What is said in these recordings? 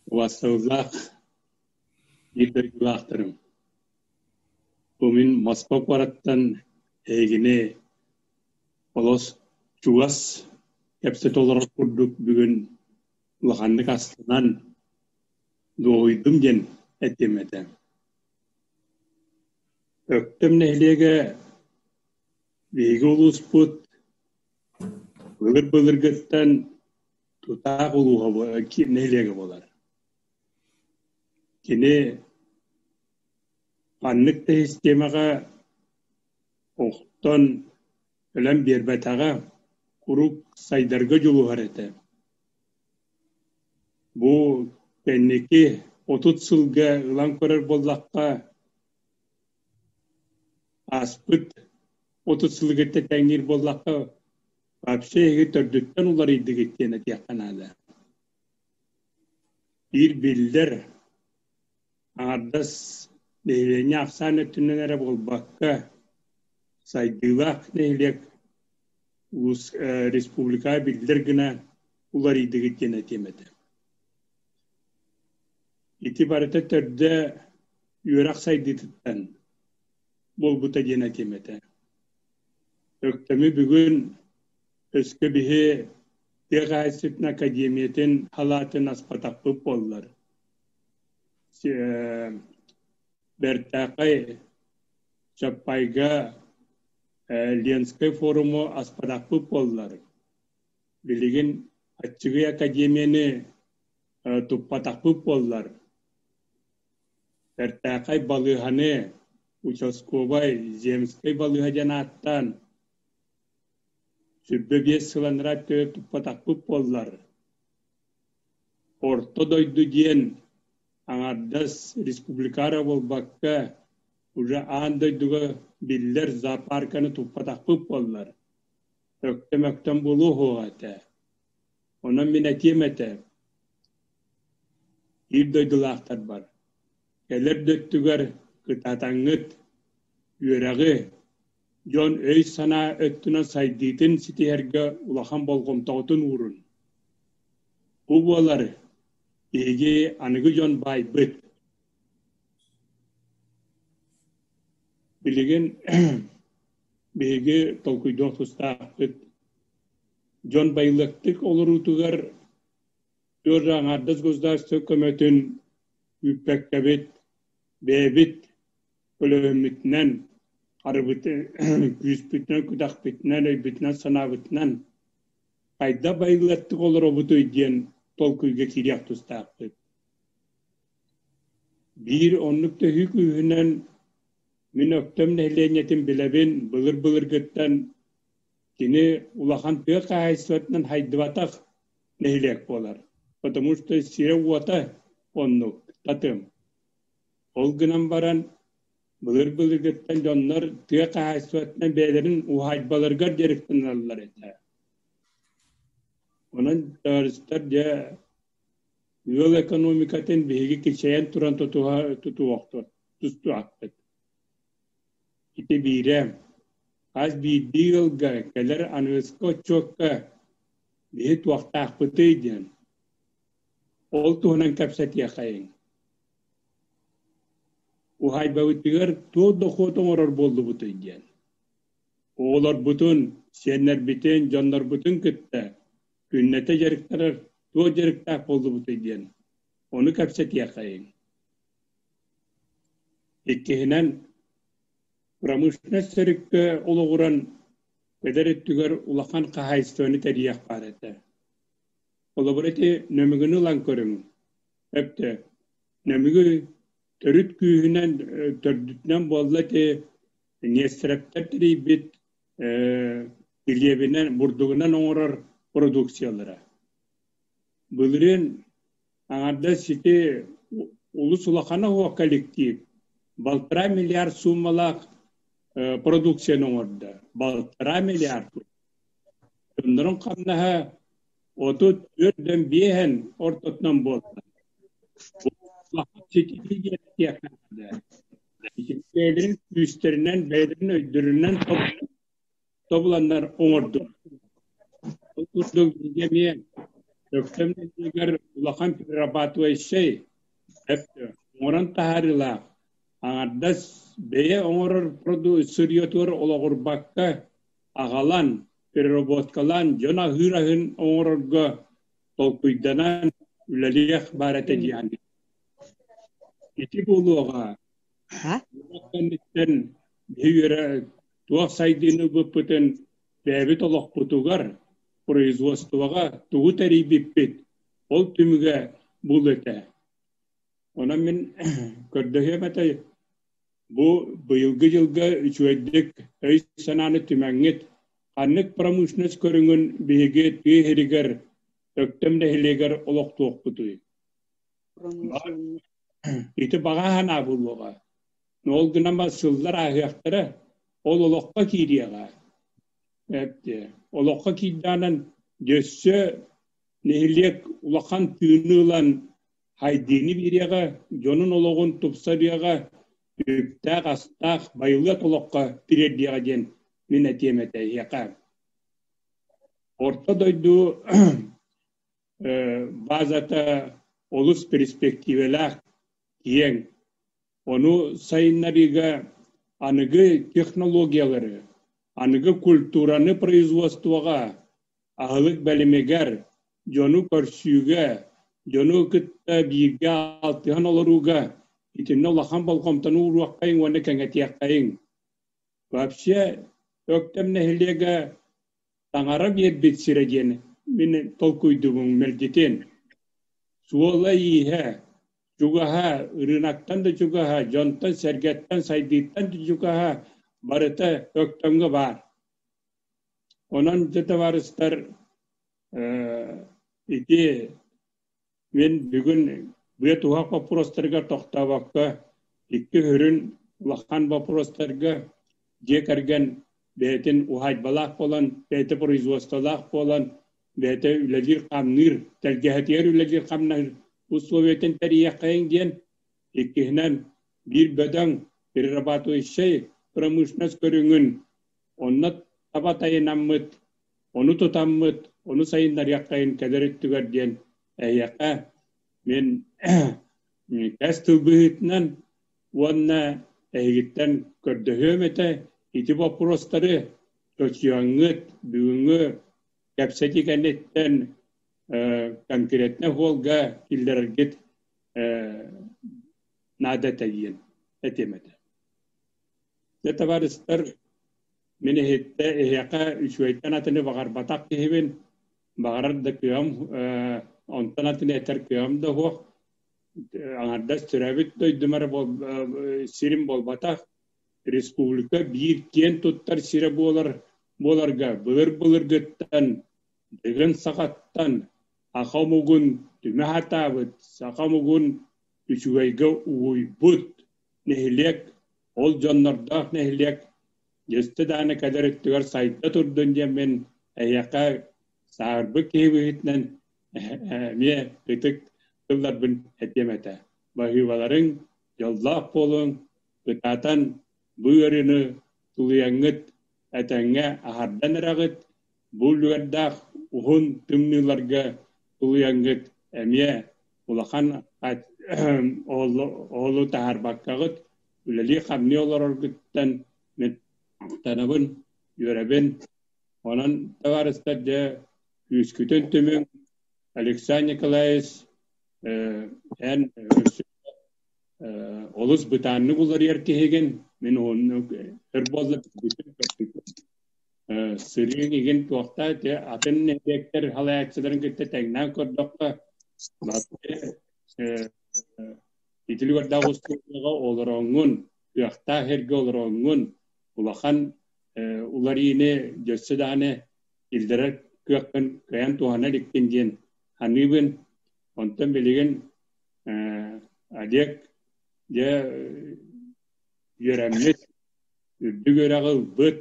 Убастабыллаах биир дойдулаахтарым, бу мин Москва куораттан эһигини олус чугас кэпсэтэ олорор курдук бүгүн улаханнык астынан дуоһуйдум диэн этиэм этэ. Өктөм нэһилиэгэ биһиги улууспут былыр-былыргыттан тутаах улууһа нэһилиэгэ буолар. Кини ханнык да систиэмэҕэ охтон өлөн биэрбэтэҕэ, куруук сайдарга дьулуһар этэ. Бу кэнники 30 сылга ылан көрөр буоллахха, ааспыт 30 сылы кытта тэҥниир буоллахха, вообще эһиги төрдүттэн уларыйдыгыт диэн этиэххэ наада. Биир биллэр аҥардас нэһилиэнньэ ахсаан өттүнэн эрэ буолбакка, сайдыылаах нэһилиэк улуус республикаҕа биллэр гына уларыйдыгыт диэн этиэм этэ. Ити барыта төрдө үөрэх сайдыытыттан буолбута диэн этиэм этэ. Өктөмү бүгүн өскө биһи тыа хаһаайыстыбатын академиятын халаатын аспатахпыт буоллар, бэртээхэй Чаппайга Ленскэй форуму аспатахпыт буоллар, билигин Аччыгый академияны туппатахпыт буоллар, бэртээхэй балыыһаны участковай земскэй балыыһа диэн ааттаан 25 сыл анараа өттүгэр туппатахпыт буоллар, Орто дойду диэн аҥардас республика эрэ буолбакка, уже аан дойдуга биллэр зоопарканы туппатахпыт буоллар, өктөм-өктөм буолуо суоҕа этэ. Онон мин этиэм этэ, биир дойдулаахтарбар, кэлэр да өттүгэр кытаатаҥҥыт үөрэҕи, дьон өй-санаа өттүнэн сайдыытын ситиһэргэ улахан болҕомтоҕутун уурун. Бу буолар биһиги аныгы дьон баайбыт. Билигин биһиги толкуйдуох тустаахпыт. Дьон байылыаттык олоруутугар тоже аҥаардас государство көмөтүн күүппэккэбит, бэйэбит көлөһүммүтүнэн, күүспүтүнэн, күдэхпитинэн, өйбүтүнэн-санаабытынан хайдах байылыаттык олоробутуй диэн толкуйга киириэх тустаахпыт. Биир оннук төһүү күүһүнэн мин Өктөм нэһилиэнньэтин билэбин, былыр-былыргыттан кини улахан тыа хаһаайыстыбатынан хайдыбатах нэһилиэк буолар. Потому что сирэ-уота оннук, татым. Ол гынан баран былыр-былыргыттан дьоннор тыа хаһаайыстыбатынан бэйэлэрин уһаайбаларыгар дьарыктаналлар этэ. Онон товарищтар дьэ ыал экономикатын биһиги кичэйэн туран тутуһа тутуохтут тустуохпут. Ити биирэ. Хас биирдии ыалга кэлэр аныгыскы отчуокка биһи туохтаахпытый диэн. Ол туһунан кэпсэтиэхэйиҥ. Уһаайбабытыгар туох дохуот оҥорор буоллубутуй диэн. Оҕолорбутун, сиэннэрбитин, дьоннорбутун кытта күннэтэ дьарыктанар туох дьарыктаах буоллубутуй диэн ону кэпсэтиэхэйиҥ. Иккиһинэн, промышленность төрүккэ олоҕуран эдэр өттүгэр улахан хаһаайыстыбаны тэрийиэх баар этэ. Холобур, ити Нөмүгүнү ылан көрүҥ. Өптө Нөмүгү төрүт күүһүнэн төрдүтүнэн буолла ити Нестеровтар тэрийбит килиэбинэн, бурдугунан оҥорор продукциялара. Былырыын аҥардас сити улус улахана суох коллектив балтараа миллиард сууммалаах продукцияны оҥордо. Балтараа миллиард. Дьоннорун хамнаһа 34 биэһэн ортотунан буолла. Ситиһии диэн этиэххэ наада. Бэйэлэрин күүстэринэн, бэйэлэрин өйдөрүнэн тобуланнар оҥордулар. Ол курдук биһиги эмиэ Өктөм нэһилиэгэр улахан перерабатывающай оҥорон таһаарыылаах, аҥардас бэйэ оҥорор сырьетугар олоҕурбакка аҕалан, переработкалаан дьон аһыыр аһын оҥорорго толкуйданан үлэлиэх баар этэ диэн. Ити буолуоҕа. Кэнниттэн биһи үөрэ туох сайдыыны ылбыппытын бэйэбит олохпутугар, производствоҕа тугу тэрийбиппит, ол түмүгэ бул этэ. Онон мин көрдөһүөм этэ, бу быйылгы дьылга үчүгэйдик өй-санааны түмэҥҥит, ханнык промышленность көрүҥүн биһиги тыа иһигэр Өктөм нэһилиэгэр олохтуохпутуй? Ити баҕа санаа буолуоҕа. Ол гынан сыллар ааһыахтара, ол олоххо киириэҕэ. Олоххо киирдэҕинэн өссө нэһилиэк улахан тыыны ылан хайдыыны биэриэҕэ, дьонун олоҕун тупсарыаҕа, үптээх-астаах байылыат олоххо тириэрдиэҕэ диэн мин этиэм этэ эһиэхэ. Орто дойду базата олус перспективэлээх, киэҥ. Ону сайыннарыыга аныгы технологиялары, аныгы культураны производствоҕа, аһылык бэлэмигэр, дьону көрсүүгэ, дьону кытта бииргэ алтыһан олорууга итиннэ улахан болҕомтону ууруоххайыҥ уонна кэҥэтиэххэйиҥ. Вообще Өктөм нэһилиэгэ таҥара биэрбит сирэ диэн мин толкуйдубуҥ мэлдьитин. Суола-ииһэ, чугаһа, ырыынактан да чугаһа, дьонтон-сэргэттэн, сайдыыттан да чугаһа барыта Өктөмҥө баар. Онон дьэ табаарыстар ити мин бүгүн быа туһах боппуруостарыгар тохтообокко икки сүрүн улахан боппуруостарга дьиэ кэргэн бэйэтин уһаайбалаах буолан, бэйэтэ производстволаах буолан, бэйэтэ үлэлиир-хамныыр, тэлгэһэтигэр үлэлиир-хамныыр условиятын тэрийиэххэйиҥ диэн, иккиһинэн биир бөдөҥ перерабатывающай промышленность көрүҥүн онно таба тайынаммыт, ону тутаммыт, ону сайыннарыаххайын кэлэр өттүгэр диэн эһиэхэ мин кэс тыл быһыытынан уонна эһигиттэн көрдөһүөм этэ ити боппуруостары чочуйаҥҥыт бүгүҥҥү кэпсэтии кэнниттэн конкретно суолга киллэрэргит наада этэ диэн этиэм этэ. Дьэ, табаарыстар, мин иһиттэ эһиэхэ үчүгэйтэн атыны баҕарбатах киһибин, баҕарар да кыам, онтон атыны этэр кыам да суох. Аҥардас төрөөбүт дойдум эрэ сирим буолбатах, республика биир киэн туттар сирэ буолар буоларга былыр-былыргыттан, дыгын сахаттан саха омугун түмэ сатаабыт, саха омугун үчүгэйгэ угуйбут нэһилиэк, ол дьоннордоох нэһилиэк дьөстө даҕаны кэлэр өттүгэр сайда турдун диэммин эһиэхэ сааһырбыт киһи быһыытынан эмиэ ытык тылларбын этиэм этэ. Баһыыбаларыҥ, дьоллоох буолуҥ, кытаатан бу ыарыыны тулуйаҥҥыт этэҥҥэ аһардан эрэҕит, бу үлүгэрдээх уһун тымныыларга тулуйаҥҥыт эмиэ улахан оҕолу таһаарбаккаҕыт үлэлии-хамныы олороргуттан мин махтанабын, үөрэбин. Онон, табаарыстар, дьэ, күүскүтүн түмүҥ. Алексей Николаевич, эн олус бытааннык уларыйар киһигин. Мин уһуннук өр буолла көрбүтүм. Сырыыҥ игин туохта ити атын нэһилиэктэр халайааччыларын кытта тэҥнээн көрдөххө, ити үлүгэрдээх устуудьуйаҕа олороҥҥун, кыахтаах сиргэ олороҥҥун, улахан уларыйыыны дьөссө даҕаны киллэрэр кыаххын кыайан туһана иликкин диэн саныыбын. Онтон билигин Олег дьэ үөрэммит, үрдүк үөрэҕи ылбыт,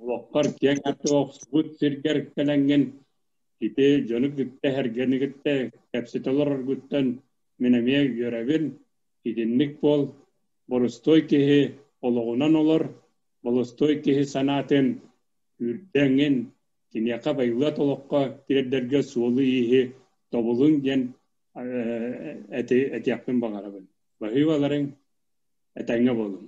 олоххор киэҥ аттыга охсубут сиргэр кэлэҥҥин ити дьону кытта, эргэни кытта кэпсэтэ олороргуттан мин эмиэ үөрэбин. Итинник буол, боростуой киһи олоҕунан олор, болостуой киһи санаатын күүрдэҥҥин, Киниэхэ байылыат олоххо тириэрдэргэ суолу-ииһи тобулуҥ диэн этиэхпин баҕарабын. Баһыыбаларыҥ, этэҥҥэ буолуҥ.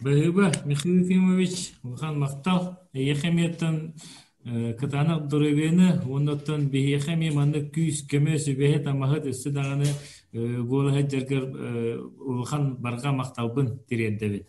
Баһыыба, Михаил Ефимович, улахан махтал. Эйиэхэ эмиэттэн кытаанах доруобуйаны уонна оттон биһиэхэ эмиэ маннык күүс-көмө, сүбэһит-амаһыт өссө даҕаны буола сылдьаргар улахан барҕа махталбын тириэрдэбин.